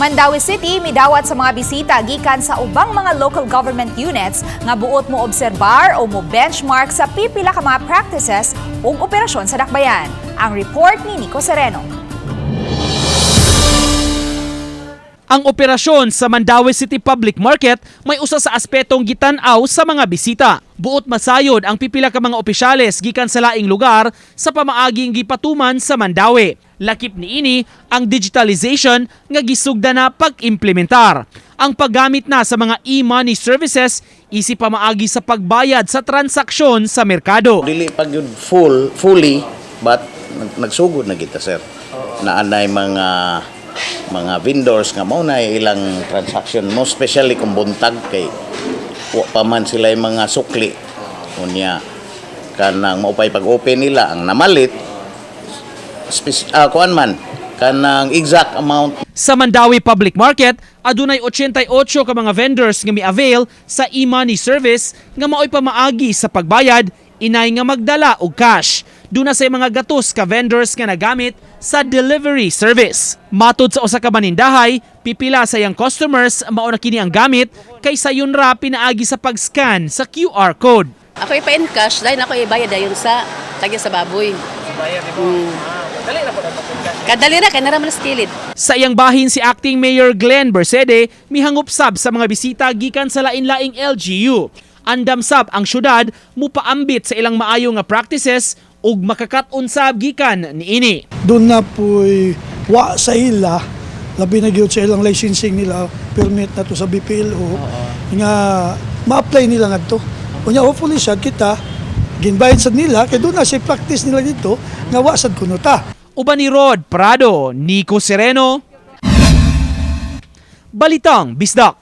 Mandaue City midawat sa mga bisita gikan sa ubang mga local government units nga buot mo obserbar o mo benchmark sa pipila ka mga practices ug operasyon sa dakbayan. Ang report ni Nico Sereno. Ang operasyon sa Mandaue City Public Market may usa sa aspetong gitan-aw sa mga bisita. Buot masayod ang pipila ka mga opisyales gikan sa laing lugar sa pamaaging gipatuman sa Mandaue. Lakip niini ang digitalization nga gisugda na pag-implementar. Ang paggamit na sa mga e-money services isip pamaagi sa pagbayad sa transaksyon sa merkado. Dili pa gyud fully, but nagsugod na kita, sir. Naanay mga vendors nga mao na ilang transaction, most especially kung buntag kay wa pa man sila yung mga sukli. Unya kanang mao pay pag-open nila ang namalit kuan man kanang exact amount. Sa Mandaue Public Market, adunay 88 ka mga vendors nga mi-avail sa e-money service nga maoy pamaagi sa pagbayad inay nga magdala og cash. Duna say mga gatos ka vendors nga nagamit sa delivery service. Matod sa usa ka manindahay, pipila sa iyang customers mao na kini ang gamit kay sayon ra pinaagi sa pag-scan sa QR code. Ako ipa in cash, dahil ako ibayad dayon sa tagya sa baboy. Bayad mo. Dali na po Kadali ra kay nara man sa kilid. Sa iyang bahin, si Acting Mayor Glenn Bercede mihangop sab sa mga bisita gikan sa lain-laing LGU. Andam sab ang syudad mupaambit sa ilang maayo nga practices ug makakat-on sab gikan niini. Doon na po'y wa sa ila, labi na gyud sa ilang licensing nila, permit na to sa BPLO nga ma-apply nila ngadto. Unya hopefully sad kita ginbayad sad nila kay doon na siya practice nila dito nga wa sad kuno ta. Uban ni Rod Prado, Nico Sereno, Balitang Bisdak.